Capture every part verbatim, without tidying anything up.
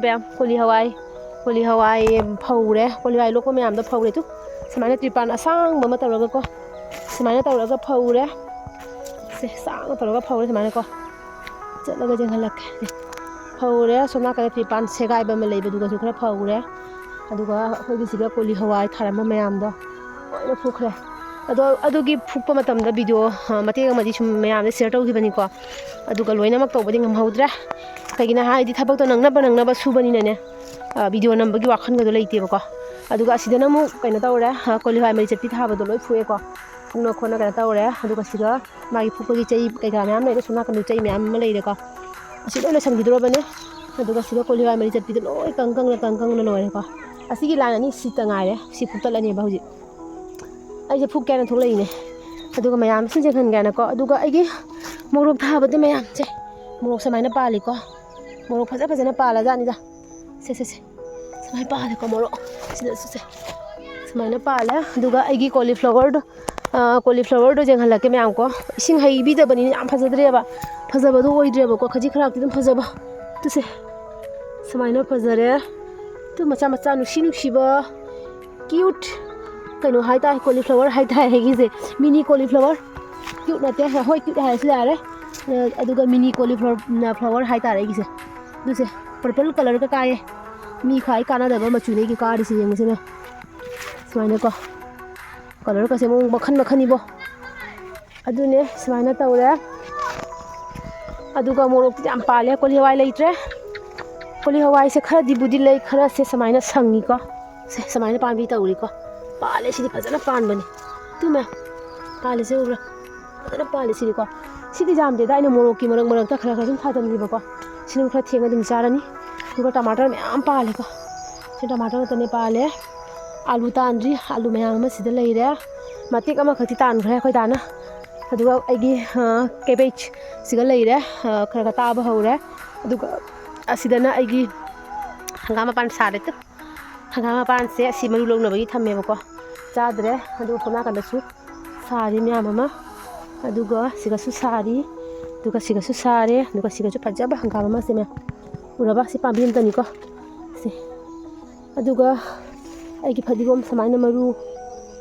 ꯃꯌꯥꯝ, ꯀꯣꯂꯤ ꯍꯋꯥꯏ, ꯀꯣꯂꯤ ꯍꯋꯥꯏ ꯐꯧꯔꯦ꯫ ꯀꯣꯂꯤ ꯍꯋꯥꯏ ꯂꯣꯛꯄ ꯃꯌꯥꯝꯗꯣ ꯐꯧꯔꯦ꯫ ꯇꯨ, ꯁꯨꯃꯥꯏꯅ ꯇ꯭ꯔꯤꯄꯥꯟ ꯑꯁꯥꯡꯕ ꯑꯃ ꯇꯧꯔꯒꯀꯣ, ꯁꯨꯃꯥꯏꯅ ꯇꯧꯔꯒ ꯐꯧꯔꯦ꯫ ꯁꯦ, ꯁꯥꯡꯅ ꯇꯧꯔꯒ ꯐꯧꯔꯦ ꯁꯨꯃꯥꯏꯅꯀꯣ꯫ ꯆꯠꯂꯒ ꯌꯦꯡꯍꯜꯂꯛꯀꯦ꯫ ꯐꯧꯔꯦ꯫ ꯁꯣꯝ ꯅꯥꯀꯟꯗ ꯇ꯭ꯔꯤꯄꯥꯟ ꯁꯦꯒꯥꯏꯕ ꯑꯃ ꯂꯩꯕꯗꯨꯒꯁꯨ ꯈꯔ ꯐꯧꯔꯦ꯫ ꯑꯗꯨꯒ ꯑꯩꯈꯣꯏꯒꯤ ꯁꯤꯗ ꯀꯣꯂꯤ ꯍꯋꯥꯏ ꯊꯥꯔꯝꯕ ꯃꯌꯥꯝꯗꯣ ꯂꯣꯏꯅ ꯐꯨꯛꯈ꯭ꯔꯦ꯫ ꯑꯗꯣ ꯑꯗꯨꯒꯤ ꯐꯨꯛꯄ ꯃꯇꯝꯗ ꯚꯤꯗꯤꯑꯣ, ꯑ, ꯃꯇꯦꯛ ꯑꯃꯗꯤ ꯁꯨꯝ ꯃꯌꯥꯝꯗ ꯁꯤꯌꯔ ꯇꯧꯈꯤꯕꯅꯤꯀꯣ꯫ ꯑꯗꯨꯒ ꯂꯣꯏꯅꯃꯛ ꯇꯧꯕꯗꯤ ꯉꯝꯍꯧꯗ꯭ꯔꯦ꯫ ꯀꯩꯒꯤꯅꯣ ꯍꯥꯏꯔꯗꯤ ꯊꯕꯛꯇꯣ ꯅꯪꯅꯕ ꯅꯪꯅꯕ ꯁꯨꯕꯅꯤꯅꯅꯦ, ꯑ, ꯚꯤꯗꯤꯑꯣ ꯅꯝꯕꯒꯤ ꯋꯥꯈꯜꯒꯗꯣ ꯂꯩꯇꯦꯕꯀꯣ꯫ ꯑꯗꯨꯒ ꯑꯁꯤꯗꯅ ꯑꯃꯨꯛ ꯀꯩꯅꯣ ꯇꯧꯔꯦ, ꯑ, ꯀꯣꯂꯤ ꯍꯋꯥꯏ ꯃꯔꯤ ꯆꯠꯄꯤ ꯊꯥꯕꯗꯣ ꯂꯣꯏ ꯐꯨꯛꯑꯦꯀꯣ꯫ ꯐꯨꯛꯅ ꯈꯣꯠꯅ ꯀꯩꯅꯣ ꯇꯧꯔꯦ꯫ ꯑꯗꯨꯒ ꯁꯤꯗ ꯃꯥꯒꯤ ꯐꯨꯛꯄꯒꯤ ꯆꯩ ꯀꯩꯀꯥ ꯃꯌꯥꯝ ꯂꯩꯔꯦ꯫ ꯁꯣꯝ ꯅꯥꯀꯟꯗ ꯆꯩ ꯃꯌꯥꯝ ꯑꯃ ꯂꯩꯔꯦꯀꯣ꯫ ꯑꯁꯤ ꯂꯣꯏ ꯂꯣꯏꯁꯤꯟꯈꯤꯗꯣꯔꯕꯅꯦ꯫ ꯑꯗꯨꯒ ꯁꯤꯗ ꯀꯣꯂꯤ ꯍꯋꯥꯏ ꯃꯔꯤ ꯆꯠꯄꯤꯗꯣ ꯂꯣꯏ ꯀꯪ ꯀꯪꯅ, ꯀꯪ ꯀꯪꯅ ꯂꯣꯏꯔꯦꯀꯣ꯫ ꯑꯁꯤꯒꯤ ꯂꯥꯏꯟ ꯑꯅꯤ ꯁꯤꯠꯇ ꯉꯥꯏꯔꯦ꯫ ꯁꯤ ꯐꯨꯛꯇꯠꯂꯅꯦꯕ ꯍꯧꯖꯤꯛ꯫ ꯑꯩꯁꯦ ꯐꯨꯛꯀꯦꯅ ꯊꯣꯛꯂꯛꯏꯅꯦ꯫ ꯑꯗꯨꯒ ꯃꯌꯥꯝꯁꯤꯡꯁꯦ ꯈꯟꯒꯦꯅꯀꯣ꯫ ꯑꯗꯨꯒ ꯑꯩꯒꯤ ꯃꯣꯔꯣꯛ ꯊꯥꯕꯗꯤ ꯃꯌꯥꯝꯁꯦ, ꯃꯣꯔꯣꯛ ꯁꯨꯃꯥꯏꯅ ꯄꯥꯜꯂꯤꯀꯣ꯫ ꯃꯣꯔꯣꯛ ꯐꯖ ꯐꯖꯅ ꯄꯥꯜꯂꯖꯥꯠꯅꯤꯗ꯫ ꯁꯦ, ꯁꯦ, ꯁꯦ꯫ ꯁꯨꯃꯥꯏꯅ ꯄꯥꯜꯂꯦꯀꯣ ꯃꯣꯔꯣꯛ꯫ ꯁꯤꯗꯁꯨ ꯁꯦ꯫ ꯁꯨꯃꯥꯏꯅ ꯄꯥꯜꯂꯦ꯫ ꯑꯗꯨꯒ ꯑꯩꯒꯤ ꯀꯣꯂꯤꯐ꯭ꯂꯥꯋꯔꯗꯣ, ꯑ, ꯀꯣꯂꯤꯐ꯭ꯂꯥꯋꯔꯗꯣ ꯌꯦꯡꯍꯜꯂꯛꯀꯦ ꯃꯌꯥꯝ ꯀꯣ꯫ ꯏꯁꯤꯡ ꯍꯩꯕꯤꯗꯕꯅꯤꯅ ꯌꯥꯝ ꯐꯖꯗ꯭ꯔꯦꯕ꯫ ꯐꯖꯕꯗꯣ ꯑꯣꯏꯗ꯭ꯔꯦꯕꯀꯣ꯫ ꯈꯖꯤꯛ ꯈꯔꯥꯛꯇꯤ ꯑꯗꯨꯝ ꯐꯖꯕ꯫ ꯇꯨꯁꯦ꯫ ꯁꯨꯃꯥꯏꯅ ꯐꯖꯔꯦ꯫ ꯇꯨ ꯃꯆꯥ ꯃꯆꯥ ꯅꯨꯡꯁꯤ ꯅꯨꯡꯁꯤꯕ꯫ ꯀ꯭ꯌꯨꯠ꯫ ꯀꯩꯅꯣ ꯍꯥꯏꯇꯥꯔꯦ, ꯀꯣꯂꯤꯐ꯭ꯂꯥꯋꯔ ꯍꯥꯏꯇꯥꯔꯦ ꯑꯩꯒꯤꯁꯦ꯫ ꯃꯤꯅꯤ ꯀꯣꯂꯤꯐ꯭ꯂꯥꯋꯔ꯫ ꯀ꯭ꯌꯨꯠ ꯅꯠꯇꯦ꯫ ꯍꯣꯏ, ꯀ꯭ꯌꯨꯠ ꯍꯥꯏꯔꯁꯨ ꯌꯥꯔꯦ꯫ ꯑ, ꯑꯗꯨꯒ ꯃꯤꯅꯤ ꯀꯣꯂꯤꯐ꯭ꯂꯥꯋꯔ, ꯐ꯭ꯂꯥꯋꯔ ꯍꯥꯏꯇꯥꯔꯦ ꯑꯩꯒꯤꯁꯦ꯫ ꯑꯗꯨꯁꯦ꯫ ꯄꯔꯄꯜ ꯀꯂꯔꯒ ꯀꯥꯏꯌꯦ꯫ ꯃꯤ ꯈ꯭ꯋꯥꯏ ꯀꯥꯟꯅꯗꯕ ꯃꯆꯨꯅꯦ ꯑꯩꯒꯤ ꯀꯥꯔꯤꯁꯦ, ꯌꯦꯡꯉꯨꯁꯤꯅꯦ꯫ ꯁꯨꯃꯥꯏꯅꯀꯣ꯫ ꯀꯂꯔꯒꯁꯦ ꯃꯑꯣꯡ ꯃꯈꯜ ꯃꯈꯜꯅꯤꯕꯣ꯫ ꯑꯗꯨꯅꯦ, ꯁꯨꯃꯥꯏꯅ ꯇꯧꯔꯦ꯫ ꯑꯗꯨꯒ ꯃꯣꯔꯣꯛꯇꯤ ꯌꯥꯝ ꯄꯥꯜꯂꯦ꯫ ꯀꯣꯂꯤ ꯍꯋꯥꯏ ꯂꯩꯇ꯭ꯔꯦ꯫ ꯀꯣꯂꯤ ꯍꯋꯥꯏꯁꯦ ꯈꯔꯗꯤꯕꯨꯗꯤ ꯂꯩ, ꯈꯔꯁꯦ ꯁꯨꯃꯥꯏꯅ ꯁꯪꯉꯤꯀꯣ꯫ ꯁꯦ, ꯁꯨꯃꯥꯏꯅ ꯄꯥꯝꯕꯤ ꯇꯧꯔꯤꯀꯣ꯫ ꯄꯥꯜꯂꯦ, ꯁꯤꯗꯤ ꯐꯖꯅ ꯄꯥꯟꯕꯅꯤ꯫ ꯇꯨꯃꯦ꯫ ꯄꯥꯜꯂꯤꯁꯦ ꯎꯕ꯭ꯔꯥ? ꯐꯖꯅ ꯄꯥꯜꯂꯤ ꯁꯤꯗꯤꯀꯣ꯫ ꯁꯤꯗꯤ ꯌꯥꯝꯗꯦꯗ, ꯑꯩꯅ ꯃꯣꯔꯣꯛꯀꯤ ꯃꯔꯛ ꯃꯔꯛꯇ ꯈꯔ ꯈꯔ ꯁꯨꯝ ꯊꯥꯖꯤꯟꯈꯤꯕꯀꯣ꯫ ꯁꯤꯅ ꯈꯔ ꯊꯦꯡꯅ ꯑꯗꯨꯝ ꯆꯥꯔꯅꯤ꯫ ꯑꯗꯨꯒ ꯇꯃꯥꯇꯔ ꯃꯌꯥꯝ ꯄꯥꯜꯂꯦꯀꯣ꯫ ꯁꯤ ꯇꯃꯥꯇꯔ ꯉꯥꯛꯇꯅꯦ ꯄꯥꯜꯂꯦ꯫ ꯑꯥꯂꯨ ꯇꯥꯟꯗ꯭ꯔꯤ꯫ ꯑꯥꯂꯨ ꯃꯌꯥꯝ ꯑꯃ ꯁꯤꯗ ꯂꯩꯔꯦ꯫ ꯃꯇꯦꯛ ꯑꯃꯈꯛꯇꯤ ꯇꯥꯟꯈ꯭ꯔꯦ ꯑꯩꯈꯣꯏ ꯗꯥꯅ꯫ ꯑꯗꯨꯒ ꯑꯩꯒꯤ, ꯑ, ꯀꯦꯕꯦꯖ ꯁꯤꯒ ꯂꯩꯔꯦ꯫ ꯑ, ꯈꯔ ꯈꯔ ꯇꯥꯕ ꯍꯧꯔꯦ꯫ ꯑꯗꯨꯒ ꯑꯁꯤꯗꯅ ꯑꯩꯒꯤ ꯍꯪꯒꯥꯝ ꯃꯄꯥꯟ ꯁꯥꯔꯦ ꯇꯨ꯫ ꯍꯪꯒꯥꯝ ꯃꯄꯥꯟꯁꯦ ꯑꯁꯤ ꯃꯔꯨ ꯂꯧꯅꯕꯒꯤ ꯊꯝꯃꯦꯕꯀꯣ꯫ ꯆꯥꯗ꯭ꯔꯦ꯫ ꯑꯗꯨꯒ ꯁꯣꯝ ꯅꯥꯀꯟꯗꯁꯨ ꯁꯥꯔꯤ ꯃꯌꯥꯝ ꯑꯃ꯫ ꯑꯗꯨꯒ ꯁꯤꯒꯁꯨ ꯁꯥꯔꯤ꯫ ꯑꯗꯨꯒ ꯁꯤꯒꯁꯨ ꯁꯥꯔꯦ꯫ ꯑꯗꯨꯒ ꯁꯤꯒꯁꯨ ꯐꯖꯕ ꯍꯪꯒꯥꯝ ꯑꯃ ꯁꯦꯝꯃꯦ꯫ ꯎꯔꯕ? ꯁꯤ ꯄꯥꯝꯕꯤ ꯑꯝꯇꯅꯤꯀꯣ꯫ ꯁꯦ꯫ ꯑꯗꯨꯒ ꯑꯩꯒꯤ ꯐꯗꯤꯒꯣꯝ ꯁꯨꯃꯥꯏꯅ ꯃꯔꯨ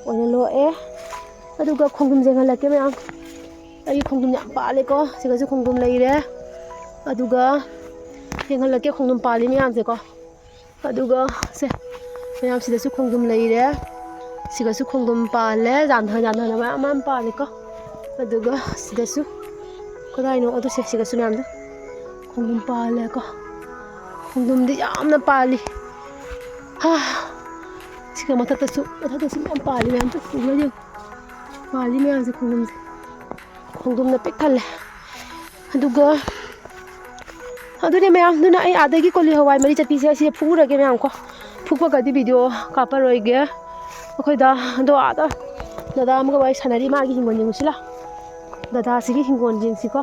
ꯑꯣꯏꯅ ꯂꯣꯛꯑꯦ꯫ ꯑꯗꯨꯒ ꯈꯣꯡꯗ꯭ꯔꯨꯝ ꯌꯦꯡꯍꯜꯂꯛꯀꯦ ꯃꯌꯥꯝ꯫ ꯑꯩꯒꯤ ꯈꯣꯡꯗ꯭ꯔꯨꯝ ꯌꯥꯝ ꯄꯥꯜꯂꯦꯀꯣ꯫ ꯁꯤꯒꯁꯨ ꯈꯣꯡꯗ꯭ꯔꯨꯝ ꯂꯩꯔꯦ꯫ ꯑꯗꯨꯒ ꯌꯦꯡꯍꯜꯂꯛꯀꯦ ꯈꯣꯡꯗ꯭ꯔꯨꯝ ꯄꯥꯜꯂꯤ ꯃꯌꯥꯝꯁꯦꯀꯣ꯫ ꯑꯗꯨꯒ ꯁꯦ, ꯃꯌꯥꯝ ꯁꯤꯗꯁꯨ ꯈꯣꯡꯗ꯭ꯔꯨꯝ ꯂꯩꯔꯦ꯫ ꯁꯤꯒꯁꯨ ꯈꯣꯡꯗ꯭ꯔꯨꯝ ꯄꯥꯜꯂꯦ꯫ ꯌꯥꯟꯊ-, ꯌꯥꯟꯊꯅ ꯃꯌꯥꯝ ꯑꯃ ꯄꯥꯜꯂꯦꯀꯣ꯫ ꯑꯗꯨꯒ ꯁꯤꯗꯁꯨ ꯀꯗꯥꯏꯅꯣ? ꯑꯗꯨ ꯁꯦ, ꯁꯤꯒꯁꯨ ꯃꯌꯥꯝꯗꯣ ꯈꯣꯡꯗ꯭ꯔꯨꯝ ꯄꯥꯜꯂꯦꯀꯣ꯫ ꯈꯣꯡꯗ꯭ꯔꯨꯝꯗꯤ ꯌꯥꯝꯅ ꯄꯥꯜꯂꯤ꯫ ꯍꯥ, ꯁꯤꯒ ꯃꯊꯛꯇꯁꯨ, ꯃꯊꯛꯇꯁꯨ ꯃꯌꯥꯝ ꯄꯥꯜꯂꯤ, ꯃꯌꯥꯝꯁꯨ ꯎꯕ꯭ꯔꯥ ꯌꯦꯡꯉꯨ꯫ ꯄꯥꯜꯂꯤ ꯃꯌꯥꯝꯁꯦ ꯈꯣꯡꯗ꯭ꯔꯨꯝꯁꯦ꯫ ꯈꯣꯡꯗ꯭ꯔꯨꯝꯅ ꯄꯤꯛ ꯊꯜꯂꯦ꯫ ꯑꯗꯨꯒ ꯑꯗꯨꯅꯦ ꯃꯌꯥꯝ, ꯑꯗꯨꯅ ꯑꯩ ꯑꯥꯗꯒꯤ ꯀꯣꯂꯤ ꯍꯋꯥꯏ ꯃꯔꯤ ꯆꯠꯄꯤꯁꯦ ꯑꯁꯤꯗ ꯐꯨꯛꯎꯔꯒꯦ ꯃꯌꯥꯝ ꯀꯣ꯫ ꯐꯨꯛꯄꯒꯗꯤ ꯚꯤꯗꯤꯑꯣ ꯀꯥꯞꯄꯔꯣꯏꯒꯦ꯫ ꯑꯩꯈꯣꯏꯗ ꯑꯗꯣ ꯑꯥꯗ ꯗꯗꯥ ꯑꯃꯒ ꯋꯥꯔꯤ ꯁꯥꯟꯅꯔꯤ, ꯃꯥꯒꯤ ꯍꯤꯡꯒꯣꯜ ꯌꯦꯡꯉꯨꯁꯤ ꯂꯥꯎ꯫ ꯗꯗꯥꯁꯤꯒꯤ ꯍꯤꯡꯒꯣꯜ ꯌꯦꯡꯁꯤꯀꯣ꯫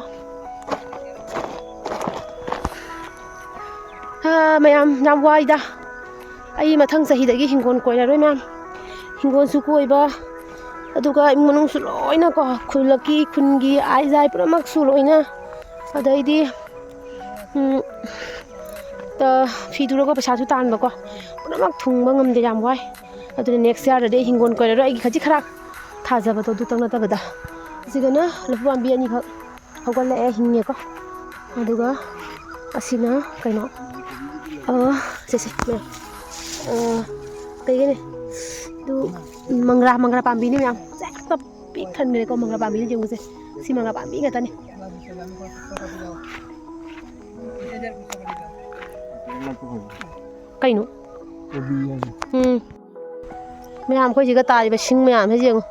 ꯍꯥ, ꯃꯌꯥꯝ ꯌꯥꯝ ꯋꯥꯏꯗ꯫ ꯑꯩ ꯃꯊꯪ ꯆꯍꯤꯗꯒꯤ ꯍꯤꯡꯒꯣꯜ ꯀꯣꯏꯔꯔꯣꯏ ꯃꯌꯥꯝ꯫ ꯍꯤꯡꯒꯣꯜꯁꯨ ꯀꯣꯏꯕ, ꯑꯗꯨꯒ ꯏꯃꯨꯡ ꯃꯅꯨꯡꯁꯨ ꯂꯣꯏꯅꯀꯣ, ꯈꯨꯜꯂꯛꯀꯤ, ꯈꯨꯟꯒꯤ, ꯑꯥꯏ ꯖꯥꯏ ꯄꯨꯝꯅꯃꯛꯁꯨ ꯂꯣꯏꯅ꯫ ꯑꯗꯩꯗꯤ, ꯎꯝ, ꯇ-, ꯐꯤ ꯇꯨꯔꯒ ꯄꯩꯁꯥꯁꯨ ꯇꯥꯟꯕꯀꯣ, ꯄꯨꯝꯅꯃꯛ ꯊꯨꯡꯕ ꯉꯝꯗꯦ, ꯌꯥꯝ ꯋꯥꯏ꯫ ꯑꯗꯨꯅ next yearꯗꯗꯤ ꯑꯩ ꯍꯤꯡꯒꯣꯜ ꯀꯣꯏꯔꯔꯣꯏ, ꯑꯩꯒꯤ ꯈꯖꯤꯛ ꯈꯔ ꯊꯥꯖꯕꯗꯣ ꯑꯗꯨꯇꯪ ꯅꯠꯇꯕꯗ꯫ ꯑꯁꯤꯗꯅ ꯂꯐꯨ ꯄꯥꯝꯕꯤ ꯑꯅꯤꯈꯛ ꯍꯧꯒꯠꯂꯛꯑꯦ, ꯍꯤꯡꯉꯦꯀꯣ꯫ ꯑꯗꯨꯒ ꯑꯁꯤꯅ ꯀꯩꯅꯣ, ꯑ, ꯁꯦ, ꯁꯦ, ꯃꯌꯥꯝ꯫ ꯑ, ꯀꯩꯒꯤꯅꯦ? ꯑꯗꯨ ꯃꯪꯒ꯭ꯔꯥ, ꯃꯪꯒ꯭ꯔꯥ ꯄꯥꯝꯕꯤꯅꯤ ꯃꯌꯥꯝ꯫ ꯍꯦꯛꯇ ꯄꯤꯛ ꯊꯟꯈ꯭ꯔꯦꯀꯣ ꯃꯪꯒ꯭ꯔꯥ ꯄꯥꯝꯕꯤꯅ ꯌꯦꯡꯉꯨꯁꯦ꯫ ꯁꯤ ꯃꯪꯒ꯭ꯔꯥ ꯄꯥꯝꯕꯤ ꯉꯥꯛꯇꯅꯤ꯫ ꯀꯩꯅꯣ? ꯎꯝ꯫ ꯃꯌꯥꯝ, ꯑꯩꯈꯣꯏ ꯁꯤꯒ ꯇꯥꯔꯤꯕ ꯁꯤꯡ ꯃꯌꯥꯝꯁꯦ ꯌꯦꯡꯉꯨ꯫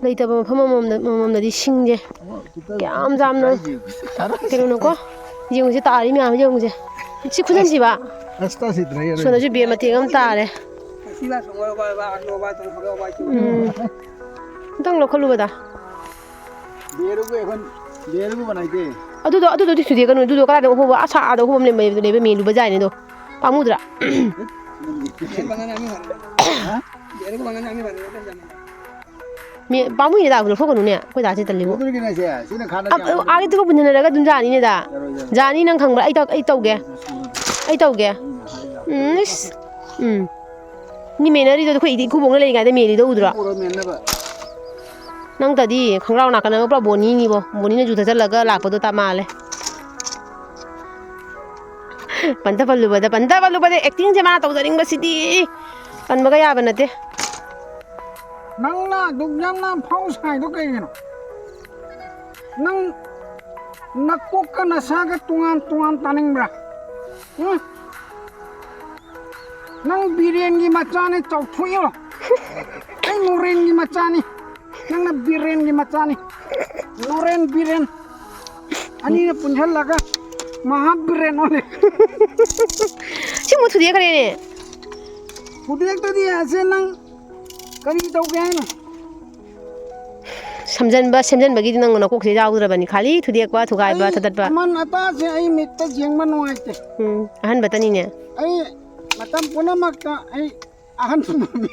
ꯂꯩꯇꯕ ꯃꯐꯝ ꯑꯃꯃꯝꯗ, ꯑꯃꯃꯝꯗꯗꯤ ꯁꯤꯡꯁꯦ ꯀꯌꯥꯝ ꯌꯥꯝꯅ ꯀꯩꯅꯣꯅꯣꯀꯣ? ꯌꯦꯡꯉꯨꯁꯦ, ꯇꯥꯔꯤ ꯃꯌꯥꯝꯁꯦ ꯌꯦꯡꯉꯨꯁꯦ꯫ ꯁꯤ ꯈꯨꯖꯟꯁꯤꯕ? ꯑꯁ, ꯇꯥꯁꯤꯗ꯭ꯔꯦ, ꯌꯥꯔꯣꯏ꯫ ꯁꯣꯝꯗꯁꯨ ꯕꯦꯝ ꯃꯇꯦꯛ ꯑꯃ ꯇꯥꯔꯦ꯫ ꯎꯝ꯫ ꯑꯝꯇꯪ ꯂꯧꯈꯠꯂꯨꯕꯗ꯫ ꯑꯗꯨꯗꯣ, ꯑꯗꯨꯗꯣ ꯊꯨꯗꯦꯛꯀꯅꯨ꯫ ꯑꯗꯨꯗꯣ ꯀꯗꯥꯏꯗ ꯍꯧꯕ? ꯑꯁꯥ ꯑꯥꯗ ꯍꯧꯕ ꯑꯃ ꯂꯩꯕ, ꯂꯩꯕ ꯃꯦꯜꯂꯨꯕ ꯌꯥꯏꯅꯦ ꯑꯗꯣ꯫ ꯄꯥꯝꯃꯨꯗ꯭ꯔꯥ? ꯃꯤ ꯄꯥꯝꯃꯨꯏꯅꯦ, ꯗꯥ, ꯂꯧꯊꯣꯛꯀꯅꯨꯅꯦ, ꯑꯩꯈꯣꯏ ꯗꯥꯁꯦ ꯇꯜꯂꯤꯕꯣ꯫ ꯑꯗꯨꯒꯤꯅꯦ ꯁꯦ, ꯁꯤꯅ ꯈꯥꯟꯅ ꯑ-, ꯌꯥꯕ꯫ ꯑ-, ꯑꯥꯒꯤ ꯇꯨꯒ ꯄꯨꯟꯁꯤꯟꯅꯔꯒ ꯑꯗꯨꯝ ꯌꯥꯅꯤꯅꯦ, ꯗꯥ꯫ ꯌꯥꯔꯣꯏ, ꯌꯥꯔꯣꯏ꯫ ꯌꯥꯅꯤ, ꯅꯪ ꯈꯪꯕ꯭ꯔꯥ? ꯑꯩ ꯇꯧ-, ꯑꯩ ꯇꯧꯒꯦ꯫ ꯑꯩ ꯇꯧꯒꯦ꯫ ꯎꯝ, ꯏꯁ꯫ ꯎꯝ꯫ ꯃꯤ ꯃꯦꯟꯅꯔꯤꯗꯣ ꯑꯩꯈꯣꯏ ꯏꯗꯤ ꯏꯀꯨꯕꯣꯛꯅ ꯂꯩꯔꯤꯉꯩꯗ ꯃꯦꯜꯂꯤꯗꯣ ꯎꯗ꯭ꯔꯣ? ꯄꯨꯔ ꯃꯦꯟꯅꯕ꯫ ꯅꯪꯇꯗꯤ ꯈꯣꯡꯒ꯭ꯔꯥꯎ ꯅꯥꯀꯟ ꯑꯃ ꯄꯨꯔꯥ ꯕꯣꯅꯤꯅꯤꯕꯣ꯫ ꯕꯣꯅꯤꯅ ꯖꯨ ꯊꯛꯆꯜꯂꯒ ꯂꯥꯛꯄꯗꯣ ꯇ ꯃꯥꯜꯂꯦ꯫ ꯄꯟꯇ ꯄꯜꯂꯨꯕꯗ, ꯄꯟꯇ ꯄꯜꯂꯨꯕꯗ actingꯁꯦ ꯃꯥ ꯇꯧꯖꯅꯤꯡꯕꯁꯤꯗꯤ꯫ ꯄꯟꯕꯒ ꯌꯥꯕ ꯅꯠꯇꯦ꯫ ꯅꯪꯅ ꯑꯗꯨꯛ ꯌꯥꯝꯅ ꯐꯥꯎ ꯁꯥꯏꯗꯣ ꯀꯩꯒꯤꯅꯣ? ꯅꯪ ꯅꯀꯣꯛꯀ ꯅꯁꯥꯒ ꯇꯣꯉꯥꯟ ꯇꯣꯉꯥꯟ ꯇꯥꯅꯤꯡꯕ꯭ꯔꯥ? ꯎꯝ? ꯅꯪ ꯕꯤꯔꯦꯟꯒꯤ ꯃꯆꯥꯅꯤ, ꯆꯥꯎꯊꯣꯛꯏꯔꯣ? ꯑꯩ ꯅꯣꯔꯦꯟꯒꯤ ꯃꯆꯥꯅꯤ, ꯅꯪꯅ ꯕꯤꯔꯦꯟꯒꯤ ꯃꯆꯥꯅꯤ꯫ ꯅꯣꯔꯦꯟ ꯕꯤꯔꯦꯟ ꯑꯅꯤꯅ ꯄꯨꯟꯁꯤꯜꯂꯒ ꯃꯍꯥ ꯕꯤꯔꯦꯟ ꯑꯣꯜꯂꯦ꯫ ꯁꯤꯃꯨꯛ ꯊꯨꯗꯦꯛꯈ꯭ꯔꯦꯅꯦ꯫ ꯊꯨꯗꯦꯛꯇꯗꯤ ꯑꯁꯦ ꯅꯪ ꯀꯔꯤ ꯇꯧꯒꯦ ꯍꯥꯏꯅꯣ? ꯁꯦꯝꯖꯟꯕ, ꯁꯦꯝꯖꯟꯕꯒꯤꯗꯤ ꯅꯪ ꯅꯀꯣꯛꯁꯤꯗ ꯌꯥꯎꯗ꯭ꯔꯕꯅꯤ꯫ ꯈꯥꯂꯤ ꯊꯨꯗꯦꯛꯄ, ꯊꯨꯒꯥꯏꯕ, ꯑꯩ ꯊꯗꯠꯄ꯫ ꯑꯃꯟ ꯑꯇꯥꯁꯦ ꯑꯩ ꯃꯤꯠꯇ ꯌꯦꯡꯕ ꯅꯨꯡꯉꯥꯏꯇꯦ꯫ ꯎꯝ, ꯑꯍꯟꯕꯇꯅꯤꯅꯦ꯫ ꯑꯩ ꯃꯇꯝ ꯄꯨꯝꯅꯃꯛꯇ ꯑꯩ ꯑꯍꯟ ꯄꯥꯝꯃꯤ꯫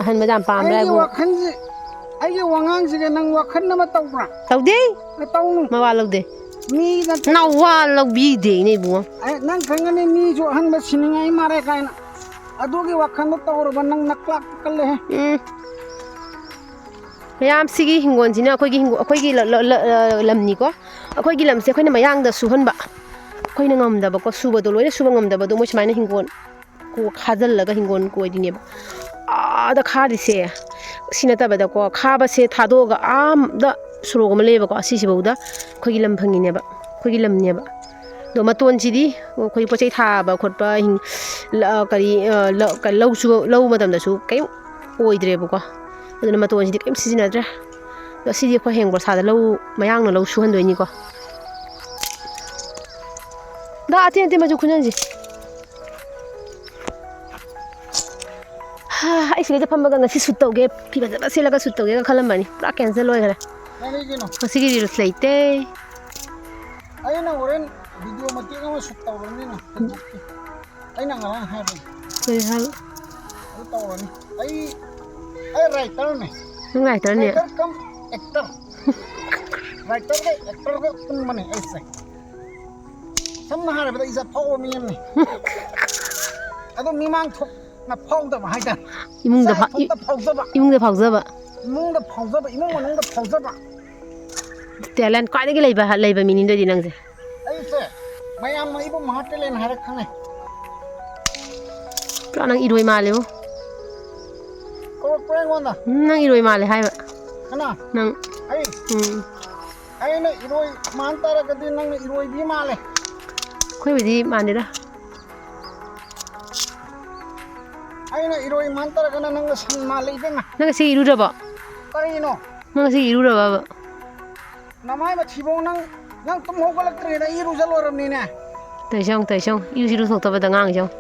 ꯑꯍꯟꯕꯗ ꯌꯥꯝ ꯄꯥꯝꯕ꯭ꯔꯥ ꯑꯩꯒꯤ ꯏꯕꯨꯡꯉꯣ? ꯋꯥꯈꯜꯁꯦ, ꯑꯩꯒꯤ ꯋꯥꯉꯥꯡꯁꯤꯒ ꯅꯪ ꯋꯥꯈꯜ ꯑꯃ ꯇꯧꯕ꯭ꯔꯥ? ꯇꯧꯗꯦ꯫ ꯇꯧꯅꯨ꯫ ꯃꯋꯥ ꯂꯧꯗꯦ꯫ ꯃꯤꯗ ꯅꯋꯥ ꯂꯧꯕꯤꯗꯦꯅꯦ ꯏꯕꯨꯡꯉꯣ꯫ ꯑꯩ ꯅꯪ ꯈꯪꯒꯅꯤ ꯃꯤꯁꯨ ꯑꯍꯟꯕ ꯁꯤꯅꯤꯡꯉꯥꯏ ꯃꯥꯔꯦ ꯀꯥꯏꯅ꯫ ꯑꯗꯨꯒꯤ ꯋꯥꯈꯜꯗꯣ ꯇꯧꯔꯕ ꯅꯪ ꯅꯀ꯭ꯂꯥꯛ ꯀꯜꯂꯦꯍꯦ꯫ ꯎꯝ꯫ ꯃꯌꯥꯝ ꯁꯤꯒꯤ ꯍꯤꯡꯒꯣꯜꯁꯤꯅ ꯑꯩꯈꯣꯏꯒꯤ ꯍꯤꯡꯒꯣꯜ, ꯑꯩꯈꯣꯏꯒꯤ ꯂ-, ꯂ-, ꯂ-, ꯑ, ꯂꯝꯅꯤꯀꯣ꯫ ꯑꯩꯈꯣꯏꯒꯤ ꯂꯝꯁꯦ ꯑꯩꯈꯣꯏꯅ ꯃꯌꯥꯡꯗ ꯁꯨꯍꯟꯕ꯫ ꯑꯩꯈꯣꯏꯅ ꯉꯝꯗꯕꯀꯣ, ꯁꯨꯕꯗꯣ ꯂꯣꯏꯅ ꯁꯨꯕ ꯉꯝꯗꯕꯗꯣ ꯃꯣꯏ ꯁꯨꯃꯥꯏꯅ ꯍꯤꯡꯒꯣꯜ ꯀꯣ-, ꯈꯥꯖꯤꯜꯂꯒ ꯍꯤꯡꯒꯣꯜ ꯀꯣꯏꯗꯣꯏꯅꯦꯕ꯫ ꯑꯥꯗ ꯈꯥꯔꯤꯁꯦ ꯁꯤ ꯅꯠꯇꯕꯗꯀꯣ, ꯈꯥꯕꯁꯦ ꯊꯥꯗꯣꯛꯑꯒ ꯑꯥꯗ ꯁꯣꯔꯣꯛ ꯑꯃ ꯂꯩꯌꯦꯕꯀꯣ, ꯑꯁꯤꯁꯤꯐꯧꯗ ꯑꯩꯈꯣꯏꯒꯤ ꯂꯝ ꯐꯪꯉꯤꯅꯦꯕ, ꯑꯩꯈꯣꯏꯒꯤ ꯂꯝꯅꯦꯕ꯫ ꯑꯗꯣ ꯃꯇꯣꯟꯁꯤꯗꯤ ꯑꯩꯈꯣꯏ ꯄꯣꯠ ꯆꯩ ꯊꯥꯕ ꯈꯣꯠꯄ, ꯍꯤꯡ-, ꯂ-, ꯀꯔꯤ, ꯑ, ꯂ-, ꯀ-, ꯂꯧꯁꯨ, ꯂꯧ ꯃꯇꯝꯗꯁꯨ ꯀꯔꯤꯝ ꯑꯣꯏꯗ꯭ꯔꯦꯕꯀꯣ꯫ ꯑꯗꯨꯅ ꯃꯇꯣꯟꯁꯤꯗꯤ ꯀꯔꯤꯝ ꯁꯤꯖꯤꯟꯅꯗ꯭ꯔꯦ꯫ ꯑꯗꯣ ꯁꯤꯗꯤ ꯑꯩꯈꯣꯏ ꯍꯌꯦꯡ ꯕꯣꯔꯁꯥꯗ ꯂꯧ, ꯃꯌꯥꯡꯅ ꯂꯧ ꯁꯨꯍꯟꯗꯣꯏꯅꯤꯀꯣ꯫ ꯗꯥ, ꯑꯇꯦꯟ ꯑꯇꯦꯟ ꯃꯆꯨ ꯈꯨꯟꯖꯟꯁꯤ꯫ ꯍꯥ, ꯑꯩ ꯁꯤꯗꯩꯗ ꯐꯝꯃꯒ ꯉꯁꯤ shoot ꯇꯧꯒꯦ, ꯐꯤ ꯐꯖꯕ ꯁꯦꯠꯂꯒ shoot ꯇꯧꯒꯦꯒ ꯈꯜꯂꯝꯕꯅꯤ꯫ ꯄꯨꯔꯥ cancel ꯑꯣꯏꯈ꯭ꯔꯦ꯫ ꯀꯔꯤ ꯀꯩꯅꯣ? ꯉꯁꯤꯒꯤ reels ꯂꯩꯇꯦ꯫ ꯑꯩꯅ ꯍꯣꯔꯦꯟ video ꯃꯇꯦꯛ ꯑꯃ shoot ꯇꯧꯔꯅꯤꯅ꯫ ꯑꯩꯅ ꯉꯔꯥꯡ ꯍꯥꯏꯕꯅꯤ꯫ ꯀꯔꯤ ꯍꯥꯏꯕ? ꯑꯗꯨ ꯇꯧꯔꯅꯤ꯫ ꯑꯩ, ꯑꯩ writerꯅꯦ꯫ ꯅꯪ writerꯅꯦ? Writer cum actor꯫ Writerꯒ actorꯒ ꯄꯨꯟꯕꯅꯦ ꯑꯩꯁꯦ꯫ ꯁꯝꯅ ꯍꯥꯏꯔꯕꯗ ꯑꯩꯁꯦ ꯑꯐꯥꯎꯕ ꯃꯤ ꯑꯃꯅꯤ꯫ ꯑꯗꯣ ꯃꯤꯃꯥꯡ ꯊꯣꯛꯅ ꯐꯥꯎꯗꯕ ꯍꯥꯏꯇꯥꯔꯦ꯫ ꯏꯃꯨꯡꯗ ꯏꯁꯥ ꯐꯥ- ꯏꯊꯣꯛꯇ ꯐꯥꯎꯖꯕ, ꯏꯃꯨꯡꯗ ꯐꯥꯎꯖꯕ꯫ ꯏꯃꯨꯡꯗ ꯐꯥꯎꯖꯕ, ꯏꯃꯨꯡ ꯃꯅꯨꯡꯗ ꯐꯥꯎꯖꯕ꯫ ꯇꯦꯂꯦꯟ ꯈ꯭ꯋꯥꯏꯗꯒꯤ ꯂꯩꯕ ꯂꯩꯕ ꯃꯤꯅꯤꯗꯣꯏꯗꯤ ꯅꯪꯁꯦ꯫ ꯑꯩꯁꯦ ꯃꯌꯥꯝꯅ ꯑꯩꯕꯨ ꯃꯍꯥ ꯇꯦꯂꯦꯟ ꯍꯥꯏꯔ ꯈꯪꯅꯩ꯫ ꯄꯨꯔꯥ ꯅꯪ ꯏꯔꯣꯏ ꯃꯥꯜꯂꯦꯕꯣ꯫ ꯀꯧꯔꯛꯄ꯭ꯔꯥ ꯑꯩꯉꯣꯟꯗ? ꯎꯝ, ꯅꯪ ꯏꯔꯣꯏ ꯃꯥꯜꯂꯦ ꯍꯥꯏꯕ꯫ ꯀꯅꯥ? ꯅꯪ ꯑꯩ ꯎꯝ ꯑꯩꯅ ꯏꯔꯣꯏ ꯃꯥꯟ ꯇꯥꯔꯒꯗꯤ ꯅꯪꯅ ꯏꯔꯣꯏꯕꯤ ꯃꯥꯜꯂꯦ꯫ ꯑꯩꯈꯣꯏꯕꯨꯗꯤ ꯃꯥꯟꯗꯦꯗ꯫ ꯑꯩꯅ ꯏꯔꯣꯏ ꯃꯥꯟ ꯇꯥꯔꯒꯅ ꯅꯪꯅ ꯁꯟ ꯃꯥꯜꯂꯦ ꯏꯕꯦꯝꯃ꯫ ꯅꯪ ꯉꯁꯤ ꯏꯔꯨꯔꯕꯣ? ꯀꯔꯤꯅꯣ? ꯅꯪ ꯉꯁꯤ ꯏꯔꯨꯔꯕꯕ? ꯅꯃꯥꯏ ꯃꯊꯤꯕꯣꯡ, ꯅꯪ ꯅꯪ ꯇꯨꯝ ꯍꯧꯒꯠꯂꯛꯇ꯭ꯔꯤꯉꯩꯗ ꯑꯩ ꯏꯔꯨꯖ ꯂꯣꯏꯔꯕꯅꯤꯅꯦ꯫ ꯇꯧꯏꯁꯦ ꯌꯦꯡꯉꯨ, ꯇꯧꯏꯁꯦ ꯌꯦꯡꯉꯨ꯫ ꯏꯔꯨꯁꯨ ꯏꯔꯨꯊꯣꯛꯇꯕꯗ ꯉꯥꯡꯉꯤꯁꯦ ꯌꯦꯡꯉꯨ꯫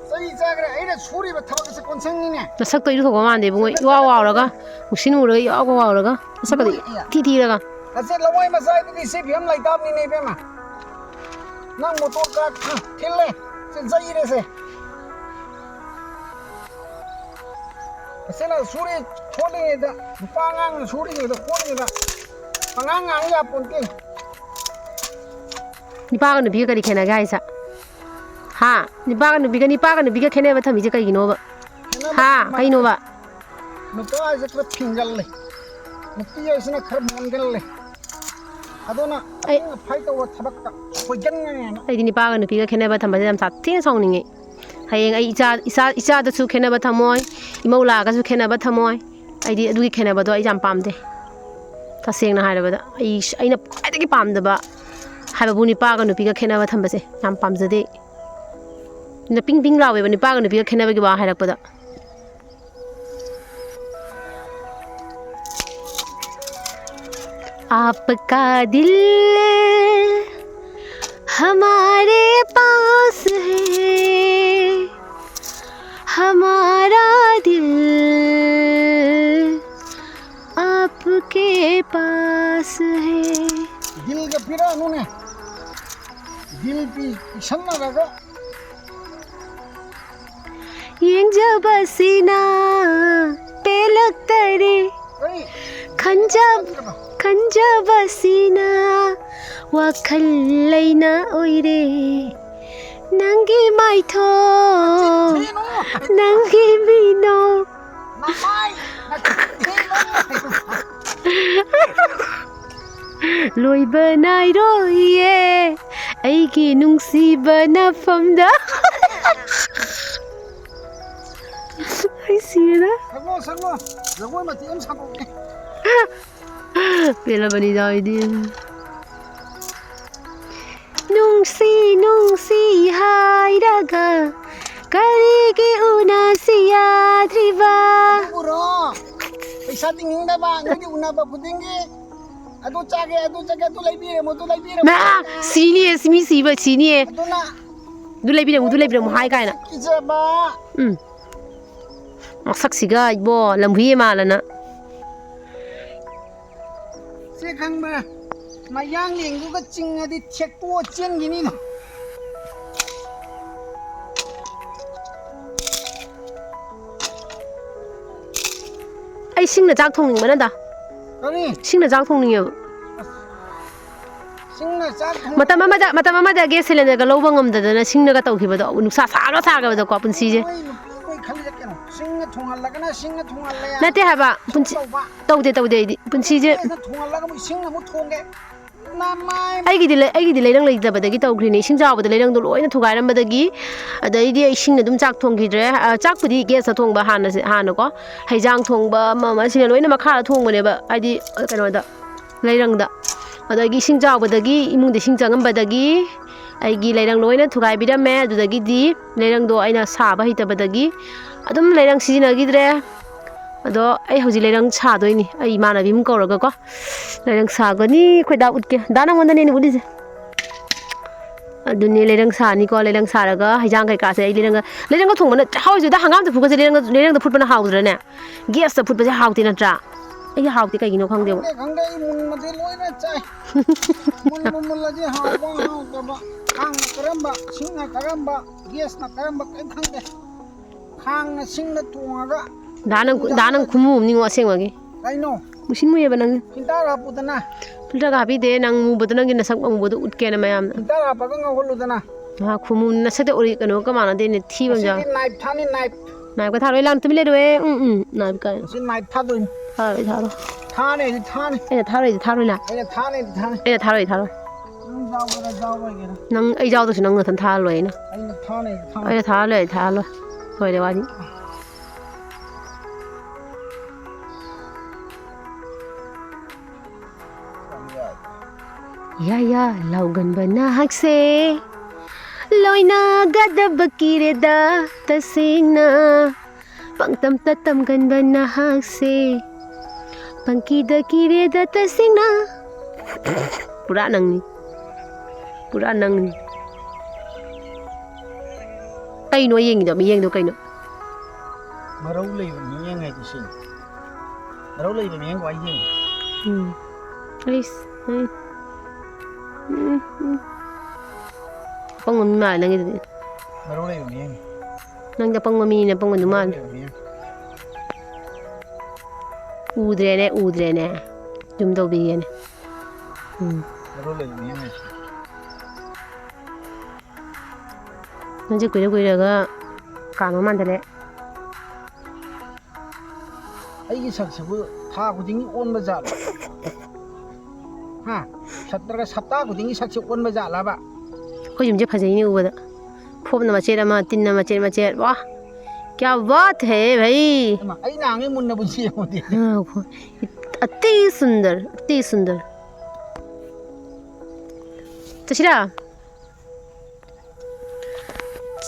ꯆꯩ ꯆꯥꯈ꯭ꯔꯦ, ꯑꯩꯅ ꯁꯨꯔꯤꯕ ꯊꯕꯛ ꯑꯁꯦ ꯀꯣꯟꯁꯪꯅꯤꯅꯦ꯫ ꯅꯁꯛꯇꯣ ꯏꯔꯨꯊꯣꯛꯄ ꯃꯥꯟꯗꯦ ꯏꯕꯨꯡꯉꯣ꯫ ꯏꯋꯥ ꯋꯥꯎꯔꯒ, ꯃꯨꯛꯁꯤꯟ ꯃꯨꯔꯒ ꯏꯋꯥ ꯋꯥꯎꯔꯒ꯫ ꯅꯁꯛꯀꯗꯤ ꯊꯤ ꯊꯤꯔꯒ꯫ ꯑꯁꯦ ꯂꯋꯥꯏ ꯃꯆꯥꯗꯨꯗꯤ ꯁꯤ ꯐꯤꯕꯝ ꯂꯩꯇꯥꯕꯅꯤꯅꯦ ꯏꯕꯦꯝꯃ꯫ ꯅꯪ ꯃꯣꯇꯣꯔ ꯀꯥꯔ ꯊꯤꯜꯂꯦ, ꯁꯤ ꯆꯩꯔꯦꯁꯦ꯫ ꯑꯁꯤꯅ ꯁꯨꯔꯤ ꯈꯣꯠꯂꯤꯉꯩꯗ, ꯅꯨꯄꯥ ꯑꯉꯥꯡꯅ ꯁꯨꯔꯤꯉꯩꯗ ꯈꯣꯠꯂꯤꯉꯩꯗ ꯄꯉꯥꯡ ꯉꯥꯡ ꯌꯥꯄꯣꯟꯇꯦ꯫ ꯅꯨꯄꯥꯒ ꯅꯨꯄꯤꯒ ꯀꯔꯤ ꯈꯦꯠꯅꯒꯦ ꯍꯥꯏꯁꯦ? ꯍꯥ? ꯅꯨꯄꯥꯒ ꯅꯨꯄꯤꯒ, ꯅꯨꯄꯥꯒ ꯅꯨꯄꯤꯒ ꯈꯦꯠꯅꯕ ꯊꯝꯃꯤꯁꯦ ꯀꯩꯒꯤꯅꯣꯕ? ꯍꯥ? ꯀꯩꯅꯣꯕ? ꯅꯨꯄꯥ ꯍꯥꯏꯁꯦ ꯈꯔ ꯐꯤꯡꯒꯜꯂꯦ, ꯅꯨꯄꯤ ꯍꯥꯏꯁꯤꯅ ꯈꯔ ꯃꯣꯟꯒꯜꯂꯦ꯫ ꯑꯗꯨꯅ ꯑꯩ ꯑꯐꯪ ꯑꯐꯥꯏ ꯇꯧꯕ ꯊꯕꯛꯇ ꯈꯣꯏꯒꯟꯒꯅꯦꯅ꯫ ꯑꯩꯗꯤ ꯅꯨꯄꯥꯒ ꯅꯨꯄꯤꯒ ꯈꯦꯠꯅꯕ ꯊꯝꯕꯁꯦ ꯌꯥꯝ ꯁꯥꯊꯤꯅ ꯁꯥꯎꯅꯤꯡꯉꯦ꯫ ꯍꯌꯦꯡ ꯑꯩ ꯏꯆꯥ, ꯏꯆꯥ, ꯏꯆꯥꯗꯁꯨ ꯈꯦꯠꯅꯕ ꯊꯝꯃꯣꯏ, ꯏꯃꯧ ꯂꯥꯛꯑꯒꯁꯨ ꯈꯦꯠꯅꯕ ꯊꯝꯃꯣꯏ꯫ ꯑꯩꯗꯤ ꯑꯗꯨꯒꯤ ꯈꯦꯠꯅꯕꯗꯣ ꯑꯩ ꯌꯥꯝ ꯄꯥꯝꯗꯦ꯫ ꯇꯁꯦꯡꯅ ꯍꯥꯏꯔꯕꯗ ꯑꯩ, ꯑꯩꯅ ꯈ꯭ꯋꯥꯏꯗꯒꯤ ꯄꯥꯝꯗꯕ ꯍꯥꯏꯕꯕꯨ ꯅꯨꯄꯥꯒ ꯅꯨꯄꯤꯒ ꯈꯦꯠꯅꯕ ꯊꯝꯕꯁꯦ ꯌꯥꯝ ꯄꯥꯝꯖꯗꯦ꯫ ꯅ ꯄꯤꯡ ꯄꯤꯡ ꯂꯥꯎꯋꯦꯕ ꯅꯨꯄꯥꯒ ꯅꯨꯄꯤꯒ ꯈꯦꯠꯅꯕꯒꯤ ꯋꯥ ꯍꯥꯏꯔꯛꯄꯗ꯫ आपका दिल हमारे पास है, हमारा दिल आपके पास है. ꯗꯤꯜꯒ ꯄꯤꯔꯛꯑꯅꯨꯅꯦ꯫ ꯗꯤꯜ ꯄꯤ-, ꯄꯤꯁꯟꯅꯔꯒ꯫ ꯌꯦꯡꯖꯕꯁꯤꯅ ꯄꯦꯜꯂꯛꯇꯔꯦ꯫ ꯑꯩ ꯈꯟꯖ-, ꯈꯟꯖꯕꯁꯤꯅ ꯋꯥꯈꯜ ꯂꯩꯅ ꯑꯣꯏꯔꯦ꯫ ꯅꯪꯒꯤ ꯃꯥꯏꯊꯣꯡ, ꯅꯪꯒꯤ ꯃꯤꯅꯣ꯫ ꯂꯣꯏꯕ ꯅꯥꯏꯔꯣꯏꯌꯦ ꯑꯩꯒꯤ ꯅꯨꯡꯁꯤꯕ ꯅꯐꯝꯗ꯫ ꯑꯩ ꯁꯤꯔꯦꯗ꯫ ꯁꯛꯂꯣ, ꯁꯛꯂꯣ꯫ ꯖꯒꯣꯏ ꯃꯇꯦꯛ ꯑꯃ ꯁꯥꯗꯣꯛꯀꯦ꯫ ꯄꯦꯜꯂꯕꯅꯤꯗ ꯑꯩꯗꯤ꯫ ꯅꯨꯡꯁꯤ ꯅꯨꯡꯁꯤ ꯍꯥꯏꯔꯒ ꯀꯔꯤꯒꯤ ꯎꯅꯁꯤ ꯌꯥꯗ꯭ꯔꯤꯕ? ꯑꯗꯨꯕꯨꯔꯣ? ꯄꯩꯁꯥ ꯇꯤꯡꯅꯤꯡꯗꯕ, ꯅꯣꯏꯗꯤ ꯎꯅꯕ ꯈꯨꯗꯤꯡꯒꯤ ꯑꯗꯨ ꯆꯥꯒꯦ, ꯑꯗꯨ ꯆꯥꯒꯦ, ꯑꯗꯨ ꯂꯩꯕꯤꯔꯝꯃꯨ, ꯑꯗꯨ ꯂꯩꯕꯤꯔꯝꯃꯨ꯫ ꯃꯥ, ꯁꯤꯅꯤꯌꯦ, ꯁꯤ ꯃꯤ ꯁꯤꯕ ꯁꯤꯅꯤꯌꯦ꯫ ꯑꯗꯨꯅ ꯑꯗꯨ ꯂꯩꯕꯤꯔꯝꯃꯨ, ꯑꯗꯨ ꯂꯩꯕꯤꯔꯝꯃꯨ ꯍꯥꯏ ꯀꯥꯏꯅ꯫ ꯀꯤꯖꯕ꯫ ꯎꯝ꯫ ꯃꯁꯛꯁꯤꯒ ꯏꯕꯣ, ꯂꯝꯍꯨꯏ ꯃꯥꯜꯂꯅ꯫ ꯁꯤ ꯈꯪꯕ꯭ꯔꯥ? ꯃꯌꯥꯡꯂꯦꯟꯗꯨꯒ ꯆꯤꯡꯉꯗꯤ ꯊꯦꯛꯇꯣꯛꯑ ꯆꯦꯟꯈꯤꯅꯤꯗꯣ꯫ ꯑꯩ ꯁꯤꯡꯅ ꯆꯥꯛ ꯊꯣꯡꯅꯤꯡꯕꯅꯗ꯫ ꯀꯔꯤ? ꯁꯤꯡꯅ ꯆꯥꯛ ꯊꯣꯡꯅꯤꯡꯉꯦꯕ꯫ ꯁꯤꯡꯅ ꯆꯥꯛ ꯊꯣꯡ- ꯃꯇꯝ ꯑꯃꯗ, ꯃꯇꯝ ꯑꯃꯗ ꯒ꯭ꯌꯥꯁ ꯁꯤꯂꯤꯟꯗꯔꯒ ꯂꯧꯕ ꯉꯝꯗꯗꯅ ꯁꯤꯡꯅꯒ ꯇꯧꯈꯤꯕꯗꯣ, ꯅꯨꯡꯁꯥ ꯁꯥꯒ꯭ꯔ ꯁꯥꯒ꯭ꯔꯕꯗꯀꯣ ꯄꯨꯟꯁꯤꯁꯦ꯫ ꯅꯣꯏ ꯅꯨꯄꯤ ꯅꯣꯏ ꯈꯜꯂꯤꯁꯦ ꯀꯩꯅꯣ? ꯁꯤꯡꯅ ꯊꯣꯡꯍꯜꯂꯒꯅ ꯁꯤꯡꯅ ꯊꯣꯡꯍꯜꯂꯦ꯫ ꯅꯠꯇꯦ ꯍꯥꯏꯕ, ꯄꯨꯟꯁꯤ-, ꯇꯧꯕ꯫ ꯇꯧꯗꯦ, ꯇꯧꯗꯦ ꯑꯩꯗꯤ꯫ ꯄꯨꯟꯁꯤꯁꯦ꯫ ꯒ꯭ꯌꯥꯁꯅ ꯊꯣꯡꯍꯜꯂꯒ ꯑꯃꯨꯛ ꯏꯁꯤꯡꯅ ꯑꯃꯨꯛ ꯊꯣꯡꯒꯦ꯫ ꯅꯃꯥꯏ- ꯑꯩꯒꯤꯗꯤ ꯂꯩ-, ꯑꯩꯒꯤꯗꯤ ꯂꯩꯔꯪ ꯂꯩꯇꯕꯗꯒꯤ ꯇꯧꯈ꯭ꯔꯤꯅꯦ꯫ ꯏꯁꯤꯡ ꯆꯥꯎꯕꯗ ꯂꯩꯔꯪꯗꯣ ꯂꯣꯏꯅ ꯊꯨꯒꯥꯏꯔꯝꯕꯗꯒꯤ, ꯑꯗꯩꯗꯤ ꯑꯩ ꯏꯁꯤꯡꯅ ꯑꯗꯨꯝ ꯆꯥꯛ ꯊꯣꯡꯈꯤꯗ꯭ꯔꯦ꯫ ꯑ, ꯆꯥꯛꯄꯨꯗꯤ ꯒ꯭ꯌꯥꯁꯇ ꯊꯣꯡꯕ ꯍꯥꯟꯅꯁꯦ, ꯍꯥꯟꯅꯀꯣ꯫ ꯍꯩꯖꯥꯡ ꯊꯣꯡꯕ ꯑꯃ ꯑꯃ ꯁꯤꯅ ꯂꯣꯏꯅ ꯃꯈꯥꯗ ꯊꯣꯡꯕꯅꯦꯕ, ꯍꯥꯏꯗꯤ, ꯑ, ꯀꯩꯅꯣꯗ, ꯂꯩꯔꯪꯗ꯫ ꯑꯗꯒꯤ ꯏꯁꯤꯡ ꯆꯥꯎꯕꯗꯒꯤ ꯏꯃꯨꯡꯗ ꯏꯁꯤꯡ ꯆꯪꯉꯝꯕꯗꯒꯤ ꯑꯩꯒꯤ ꯂꯩꯔꯪ ꯂꯣꯏꯅ ꯊꯨꯒꯥꯏꯕꯤꯔꯝꯃꯦ꯫ ꯑꯗꯨꯗꯒꯤꯗꯤ ꯂꯩꯔꯪꯗꯣ ꯑꯩꯅ ꯁꯥꯕ ꯍꯩꯇꯕꯗꯒꯤ ꯑꯗꯨꯝ ꯂꯩꯔꯪ ꯁꯤꯖꯤꯟꯅꯈꯤꯗ꯭ꯔꯦ꯫ ꯑꯗꯣ ꯑꯩ ꯍꯧꯖꯤꯛ ꯂꯩꯔꯪ ꯁꯥꯗꯣꯏꯅꯤ꯫ ꯑꯩ ꯏꯃꯥꯟꯅꯕꯤ ꯑꯃ ꯀꯧꯔꯒꯀꯣ ꯂꯩꯔꯪ ꯁꯥꯒꯅꯤ꯫ ꯑꯩꯈꯣꯏ ꯗꯥ ꯎꯠꯀꯦ꯫ ꯗꯥ ꯅꯪꯉꯣꯟꯗꯅꯦ ꯑꯩꯅ ꯎꯠꯂꯤꯁꯦ꯫ ꯑꯗꯨꯅꯦ ꯂꯩꯔꯪ ꯁꯥꯅꯤꯀꯣ꯫ ꯂꯩꯔꯪ ꯁꯥꯔꯒ ꯍꯩꯖꯥꯡ ꯀꯩꯀꯥꯁꯦ ꯑꯩ ꯂꯩꯔꯪꯒ, ꯂꯩꯔꯪꯒ ꯊꯣꯡꯕꯅ ꯍꯥꯎꯔꯤꯁꯦ꯫ ꯍꯪꯒꯥꯝ ꯆꯝꯐꯨꯠꯀꯁꯦ ꯂꯩꯔꯪꯒ, ꯂꯩꯔꯪꯗ ꯐꯨꯠꯄꯅ ꯍꯥꯎꯗ꯭ꯔꯅꯦ? ꯒ꯭ꯌꯥꯁꯇ ꯐꯨꯠꯄꯁꯦ ꯍꯥꯎꯇꯦ ꯅꯠꯇ꯭ꯔꯥ? ꯑꯩꯗꯤ ꯍꯥꯎꯇꯦ, ꯀꯩꯒꯤꯅꯣ ꯈꯪꯗꯦꯕ꯫ ꯈꯪꯗꯦ, ꯈꯪꯗꯦ, ꯑꯩ ꯃꯨꯟꯕꯗꯤ ꯂꯣꯏꯅ ꯆꯥꯏ꯫ ꯃꯨꯟꯕꯨ ꯃꯨꯜꯂꯗꯤ ꯍꯥꯎꯕ ꯍꯥꯎꯇꯕ, ꯈꯥꯡꯅ ꯀꯔꯝꯕ, ꯁꯤꯡꯅ ꯀꯔꯝꯕ, ꯒ꯭ꯌꯥꯁꯅ ꯀꯔꯝꯕ, ꯀꯔꯤꯝ ꯈꯪꯗꯦ꯫ ꯈꯥꯡꯅ ꯁꯤꯡꯅ ꯊꯣꯡꯉꯒ ꯗꯥ ꯅꯪ, ꯗꯥ ꯅꯪ ꯈꯨꯃꯨ ꯑꯃ ꯅꯤꯡꯉꯣ ꯑꯁꯦꯡꯕꯒꯤ꯫ ꯀꯩꯅꯣ? ꯃꯨꯁꯤꯟ ꯃꯨꯏꯌꯦꯕ ꯅꯪ꯫ ꯐꯤꯜꯇꯔ ꯍꯥꯞꯄꯨꯗꯅ꯫ ꯐꯤꯜꯇꯔꯒ ꯍꯥꯞꯄꯤꯗꯦ, ꯅꯪ ꯃꯨꯕꯗꯣ ꯅꯪꯒꯤ ꯅꯁꯛ ꯑꯃꯨꯕꯗꯣ ꯎꯠꯀꯦꯅ ꯃꯌꯥꯝꯗ꯫ ꯐꯤꯜꯇꯔ ꯍꯥꯞꯄꯒ ꯉꯧꯍꯜꯂꯨꯗꯅ꯫ ꯉꯥꯏꯈꯣ, ꯃꯨ-, ꯅꯁꯛꯇ ꯎꯔꯤ ꯀꯩꯅꯣꯒ ꯃꯥꯟꯅꯗꯦꯅꯦ, ꯊꯤꯕ ꯑꯃ ꯌꯥꯎ-, ꯉꯁꯤꯗꯤ ꯅꯥꯏꯐ ꯊꯥꯅꯤ, ꯅꯥꯏꯐ꯫ ꯅꯥꯏꯐꯀ ꯊꯥꯔꯣꯏ, ꯂꯥꯝ ꯇꯨꯃꯤꯟ ꯂꯩꯔꯣꯏ꯫ ꯎꯝ, ꯎꯝ, ꯅꯥꯏꯐꯀ꯫ ꯉꯁꯤ ꯅꯥꯏꯐ ꯊꯥꯗꯣꯏꯅꯤ꯫ ꯊꯥꯔꯣꯏ, ꯊꯥꯔꯣꯏ꯫ ꯊꯥꯅꯤ, ꯑꯩꯗꯤ ꯊꯥꯅꯤ꯫ ꯑꯩꯅ ꯊꯥꯔꯣꯏꯗꯤ ꯊꯥꯔꯣꯏ ꯂꯥ꯫ ꯑꯩꯅ ꯊꯥꯅꯤ, ꯑꯩꯗꯤ ꯊꯥꯅꯤ꯫ ꯑꯩꯅ ꯊꯥꯔꯣꯏꯗꯤ ꯊꯥꯔꯣꯏ꯫ ꯅꯪ ꯌꯥꯎꯒꯦꯔꯥ ꯌꯥꯎꯔꯣꯏꯒꯦꯔꯥ꯫ ꯅꯪ, ꯑꯩ ꯌꯥꯎꯗ꯭ꯔꯁꯨ ꯅꯪ ꯅꯊꯟ ꯊꯥꯔ ꯂꯣꯏꯔꯦ ꯑꯩꯅ꯫ ꯑꯩꯅ ꯊꯥꯅꯤ, ꯑꯩꯗꯤ ꯊꯥꯅꯤ꯫ ꯑꯩꯅ ꯊꯥꯔ ꯂꯣꯏꯔꯦ, ꯊꯥꯔ ꯂꯣꯏꯔꯦ꯫ ꯂꯣꯏꯔꯦ ꯋꯥꯔꯤ꯫ ꯌꯥ, ꯌꯥ, ꯂꯥꯎꯒꯟꯕ ꯅꯍꯥꯛꯁꯦ ꯂꯣꯏꯅꯒꯗꯕ ꯀꯤꯔꯦꯗ ꯇꯁꯦꯡꯅ꯫ ꯄꯪꯇꯝꯇ ꯇꯝꯒꯟꯕ ꯅꯍꯥꯛꯁꯦ ꯄꯪꯀꯤꯗ ꯀꯤꯔꯦꯗ ꯇꯁꯦꯡꯅ꯫ ꯄꯨꯔꯥ ꯅꯪꯅꯤ꯫ ꯄꯨꯔꯥ ꯅꯪꯅꯤ꯫ ꯀꯩꯅꯣ ꯌꯦꯡꯉꯤꯗꯣ? ꯃꯤꯠꯌꯦꯡꯗꯣ ꯀꯩꯅꯣ? ꯃꯔꯧ ꯂꯩꯕ ꯃꯤꯠꯌꯦꯡ ꯍꯥꯏꯗꯤ ꯁꯤꯅꯤ꯫ ꯃꯔꯧ ꯂꯩꯕ ꯃꯤꯠꯌꯦꯡ ꯈ꯭ꯋꯥꯏ ꯌꯦꯡꯉꯤ꯫ ꯎꯝ꯫ ꯑꯩꯁ, ꯎꯝ꯫ ꯎꯝ, ꯎꯝ꯫ ꯑꯄꯪꯕ ꯃꯤ ꯃꯥꯜꯂꯦ ꯅꯪꯒꯤꯗꯨꯗꯤ꯫ ꯃꯔꯧ ꯂꯩꯕ ꯃꯤꯠꯌꯦꯡ꯫ ꯅꯪꯗꯤ ꯑꯄꯪꯕ ꯃꯤꯅꯤꯅ ꯑꯄꯪꯕꯗꯨ ꯃꯔꯧ ꯃꯥꯜꯂꯦ꯫ ꯂꯩꯕ ꯃꯤꯠꯌꯦꯡ꯫ ꯎꯗ꯭ꯔꯦꯅꯦ, ꯎꯗ꯭ꯔꯦꯅꯦ꯫ ꯖꯨꯝ ꯇꯧꯕꯤꯒꯦꯅꯦ꯫ ꯎꯝ꯫ ꯃꯔꯧ ꯂꯩꯕ ꯃꯤꯠꯌꯦꯡ ꯍꯥꯏꯁꯦ꯫ ꯅꯪꯁꯦ ꯀꯨꯏꯔ ꯀꯨꯏꯔꯒ ꯀꯥꯡꯕ ꯃꯥꯟꯗꯔꯦ꯫ ꯑꯩꯒꯤ ꯁꯛꯁꯤꯕꯨ ꯊꯥ ꯈꯨꯗꯤꯡꯒꯤ ꯑꯣꯟꯕ ꯖꯥꯠꯂꯣ? ꯍꯥ? ꯁꯠ-, ꯅꯠꯇ꯭ꯔꯒ ꯁꯞꯇꯥ ꯈꯨꯗꯤꯡꯒꯤ ꯁꯛꯁꯦ ꯑꯣꯟꯕ ꯖꯥꯠꯂꯕ? ꯑꯩꯈꯣꯏ ꯌꯨꯝꯁꯦ ꯐꯖꯩꯅꯦ ꯎꯕꯗ꯫ ꯐꯣꯞꯅ ꯃꯆꯦꯠ ꯑꯃ, ꯇꯤꯟꯅ ꯃꯆꯦꯠ ꯃꯆꯦꯠ꯫ ꯋꯥꯍ! ꯀꯌꯥ ꯕꯥꯠ ꯍꯦ ꯚꯥꯏ! ꯍꯩꯃꯥ, ꯑꯩ ꯅꯍꯥꯟꯉꯩ ꯃꯨꯟꯅꯕꯨ ꯌꯦꯡꯉꯨꯗꯦ꯫ ꯑ, ꯍꯣꯏ꯫ ꯑꯇꯤ ꯁꯨꯟꯗꯔ, ꯑꯇꯤ ꯁꯨꯟꯗꯔ꯫ ꯆꯠꯁꯤꯔꯥ?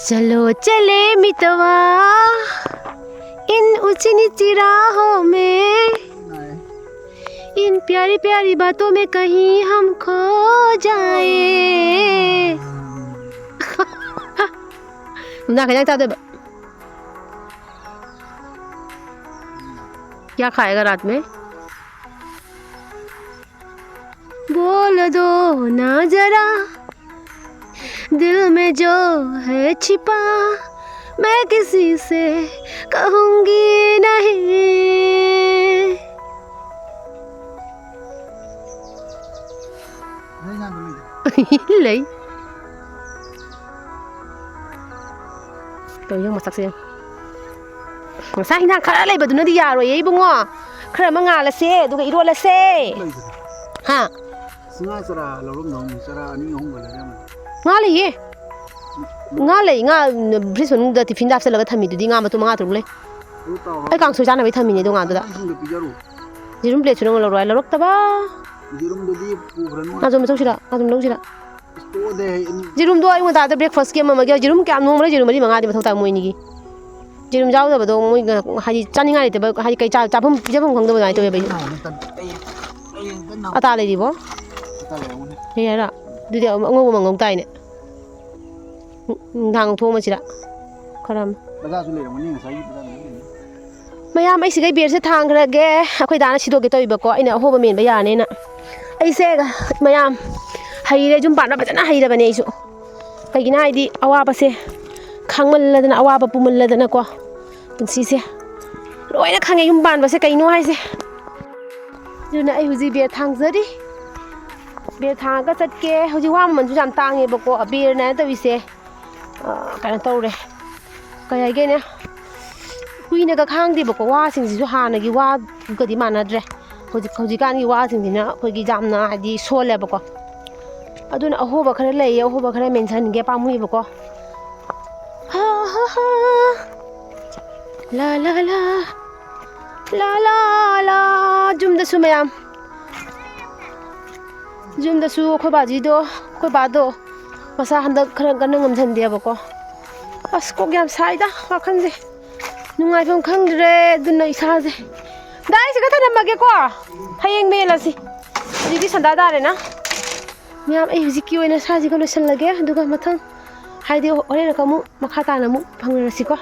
चलो चले मितवा इन ऊंची नीची राहों में, इन प्यारी प्यारी बातों में कहीं हम खो जाए। ꯅꯨꯡꯗꯥꯡ ꯀꯩ ꯏꯟꯖꯥꯡ ꯆꯥꯗꯣꯏꯕ? क्या खाएगा रात में? बोल दो ना जरा, दिल में जो है छिपा, मैं किसी से कहूंगी नहीं। ꯂꯩ꯫ ꯇꯧ ꯌꯦꯡꯉꯨ ꯃꯁꯛꯁꯦ ꯌꯦꯡꯉꯨ꯫ ꯉꯁꯥꯏ ꯍꯤꯟꯖꯥꯡ ꯈꯔ ꯂꯩꯕꯗꯨꯅꯗꯤ ꯌꯥꯔꯣꯏꯌꯦ ꯏꯕꯨꯡꯉꯣ꯫ ꯈꯔ ꯑꯃ ꯉꯥꯜꯂꯁꯦ ꯑꯗꯨꯒ ꯏꯔꯣꯜꯂꯁꯦ꯫ ꯂꯩꯕꯅꯦ꯫ ꯍꯥ? ꯑꯁ, ꯉꯥ ꯆꯔꯥ ꯂꯧꯔꯝꯗꯧꯅꯤ꯫ ꯆꯔꯥ ꯑꯅꯤ ꯑꯍꯨꯝꯒ ꯂꯩꯔꯝꯃꯅꯤ꯫ ꯉꯥ ꯂꯩꯌꯦ꯫ ꯉꯥ ꯂꯩ꯫ ꯉꯥ ꯐ꯭ꯔꯤꯖ ꯃꯅꯨꯡꯗ ꯇꯤꯐꯤꯟꯗ ꯍꯥꯞꯆꯜꯂꯒ ꯊꯝꯃꯤꯗꯨꯗꯤ ꯉꯥ ꯃꯇꯨꯝ ꯃꯉꯥ ꯇꯔꯨꯛ ꯂꯩ꯫ ꯑꯗꯨ ꯇꯧꯔꯣ꯫ ꯑꯩ ꯀꯥꯡꯁꯣꯏ ꯆꯥꯅꯕꯩ ꯊꯝꯃꯤꯅꯦ ꯑꯗꯣ ꯉꯥꯗꯨꯗ꯫ ꯑꯉꯥꯡꯁꯤꯡꯗ ꯄꯤꯖꯔꯣ꯫ ꯌꯦꯔꯨꯝ ꯄ꯭ꯂꯦꯠꯁꯨ ꯅꯪꯅ ꯂꯧꯔꯣ ꯍꯥꯏ꯫ ꯂꯧꯔꯛꯇꯕ꯫ ꯌꯦꯔꯨꯝꯗꯨꯗꯤ ꯄꯨꯈ꯭ꯔꯅꯨ꯫ ꯉꯥꯖꯣꯝ ꯂꯧꯁꯤꯔꯥ? ꯉꯥꯖꯣꯝ ꯂꯧꯁꯤꯔꯥ? ꯇꯣꯛꯑꯣꯗ, ꯑꯩ ꯑꯗꯨꯝ ꯌꯦꯔꯨꯝꯗꯣ ꯑꯌꯨꯛ ꯉꯟꯇꯥꯗ breakfast ꯀꯤ ꯑꯃ ꯑꯃꯒꯤ ꯌꯦꯔꯨꯝ ꯀꯌꯥꯝ ꯅꯣꯡꯃꯗ ꯌꯦꯔꯨꯝ ꯃꯔꯤ ꯃꯉꯥꯗꯤ ꯃꯊꯧ ꯇꯥꯏ ꯃꯣꯏ ꯑꯅꯤꯒꯤ꯫ ꯌꯦꯔꯨꯝ ꯌꯥꯎꯗꯕꯗꯣ ꯃꯣꯏ ꯉ-, ꯍꯥꯏꯗꯤ ꯆꯥꯅꯤꯡꯉꯥꯏ ꯂꯩꯇꯕ, ꯍꯥꯏꯗꯤ ꯀꯩ ꯆꯥ-, ꯆꯥꯐꯝ ꯄꯤꯖꯐꯝ ꯈꯪꯗꯕ ꯑꯗꯨꯃꯥꯏꯅ ꯇꯧꯋꯦꯕ ꯑꯩꯁꯨ꯫ ꯑꯩ ꯀꯟꯅ ꯍꯪꯉꯤ, ꯇꯟ-, ꯑꯩ ꯀꯟꯅ ꯍꯪꯉꯤ꯫ ꯑꯇꯥ ꯂꯩꯔꯤꯕꯣ? ꯑꯇꯥ ꯂꯩꯔꯝꯒꯅꯤ꯫ ꯂꯩ ꯍꯥꯏꯔꯣ? ꯑꯗꯨꯗꯤ ꯑꯃ-, ꯑꯉꯧꯕ ꯑꯃ ꯉꯧ ꯇꯥꯏꯅꯦ꯫ ꯅꯨꯡꯗꯥꯡ ꯊꯣꯛꯑꯝꯃꯁꯤꯔꯥ? ꯈꯔ ꯑꯃ꯫ ꯕꯖꯥꯔꯁꯨ ꯂꯩꯔꯝꯒꯅꯤ, ꯉꯁꯥꯏꯒꯤ ꯕꯖꯥꯔ ꯂꯩꯔꯝꯒꯅꯤ꯫ ꯃꯌꯥꯝ, ꯑꯩ ꯁꯤꯗꯩ ꯕꯦꯔꯁꯦ ꯊꯥꯡꯈ꯭ꯔꯒꯦ꯫ ꯑꯩꯈꯣꯏ ꯗꯥꯅ ꯁꯤꯗꯣꯛꯀꯦ ꯇꯧꯔꯤꯕꯀꯣ, ꯑꯩꯅ ꯑꯍꯣꯕ ꯃꯦꯟꯕ ꯌꯥꯔꯅꯦꯅ꯫ ꯑꯩꯁꯦ, ꯃꯌꯥꯝ, ꯍꯩꯔꯦ, ꯌꯨꯝ ꯄꯥꯟꯕ ꯐꯖꯅ ꯍꯩꯔꯕꯅꯦ ꯑꯩꯁꯨ꯫ ꯀꯩꯒꯤꯅꯣ ꯍꯥꯏꯗꯤ, ꯑꯋꯥꯕꯁꯦ ꯈꯥꯡꯃꯜꯂꯗꯅ, ꯑꯋꯥꯕ ꯄꯨꯃꯜꯂꯗꯅꯀꯣ, ꯄꯨꯟꯁꯤꯁꯦ ꯂꯣꯏꯅ ꯈꯪꯉꯦ꯫ ꯌꯨꯝ ꯄꯥꯟꯕꯁꯦ ꯀꯩꯅꯣ ꯍꯥꯏꯁꯦ꯫ ꯑꯗꯨꯅ ꯑꯩ ꯍꯧꯖꯤꯛ ꯕꯦꯔ ꯊꯥꯡꯖꯔꯤ꯫ ꯕꯦꯔ ꯊꯥꯡꯉꯒ ꯆꯠꯀꯦ꯫ ꯍꯧꯖꯤꯛ ꯋꯥ ꯃꯃꯜꯁꯨ ꯌꯥꯝ ꯇꯥꯡꯉꯦꯕꯀꯣ, ꯕꯦꯔꯅ ꯇꯧꯔꯤꯁꯦ꯫ ꯑ, ꯀꯩꯅꯣ ꯇꯧꯔꯦ꯫ ꯀꯩ ꯍꯥꯏꯒꯦꯅꯦ? ꯀꯨꯏꯅꯒ ꯈꯥꯡꯗꯦꯕꯀꯣ꯫ ꯋꯥꯁꯤꯡꯁꯤꯁꯨ ꯍꯥꯟꯅꯒꯤ ꯋꯥꯒꯗꯤ ꯃꯥꯟꯅꯗ꯭ꯔꯦ꯫ ꯍꯧꯖꯤꯛ, ꯍꯧꯖꯤꯛꯀꯥꯟꯒꯤ ꯋꯥꯁꯤꯡꯁꯤꯅ ꯑꯩꯈꯣꯏꯒꯤ ꯌꯥꯝꯅ ꯍꯥꯏꯗꯤ ꯁꯣꯜꯂꯦꯕꯀꯣ꯫ ꯑꯗꯨꯅ ꯑꯍꯣꯕ ꯈꯔ ꯂꯩꯌꯦ, ꯑꯍꯣꯕ ꯈꯔ ꯃꯦꯟꯁꯤꯟꯒꯦ ꯄꯥꯝꯃꯨꯏꯕꯀꯣ꯫ ꯍꯥ, ꯍꯥ, ꯍꯥ꯫ ꯂꯥ, ꯂꯥ, ꯂꯥ꯫ ꯂꯥ, ꯂꯥ, ꯂꯥ꯫ ꯌꯨꯝꯗꯁꯨ ꯃꯌꯥꯝ꯫ ꯌꯨꯝꯗꯁꯨ ꯑꯩꯈꯣꯏ ꯕꯥꯖꯤꯗꯣ, ꯑꯩꯈꯣꯏ ꯕꯥꯗꯣ ꯃꯁꯥ ꯍꯟꯗꯛ ꯈꯔ ꯀꯟꯅ ꯉꯝꯁꯟꯗꯦꯕꯀꯣ꯫ ꯑꯁ, ꯀꯣꯛ ꯌꯥꯝ ꯁꯥꯏꯗ, ꯋꯥꯈꯜꯁꯦ ꯅꯨꯡꯉꯥꯏꯐꯝ ꯈꯪꯗ꯭ꯔꯦ꯫ ꯑꯗꯨꯅ ꯏꯁꯥꯁꯦ ꯗꯥꯏꯁꯤꯒ ꯊꯅꯝꯃꯒꯦꯀꯣ, ꯍꯌꯦꯡ ꯃꯦꯜꯂꯁꯤ꯫ ꯍꯧꯖꯤꯛꯇꯤ ꯁꯟꯗꯥ ꯇꯥꯔꯦꯅ꯫ ꯃꯌꯥꯝ, ꯑꯩ ꯍꯧꯖꯤꯛꯀꯤ ꯑꯣꯏꯅ ꯁꯥꯁꯤꯒ ꯂꯣꯏꯁꯤꯜꯂꯒꯦ, ꯑꯗꯨꯒ ꯃꯊꯪ ꯍꯥꯏꯗꯤ ꯍꯣꯔꯦꯟ ꯑꯃꯨꯛ ꯃꯈꯥ ꯇꯥꯅ ꯑꯃꯨꯛ ꯐꯪꯅꯔꯁꯤꯀꯣ꯫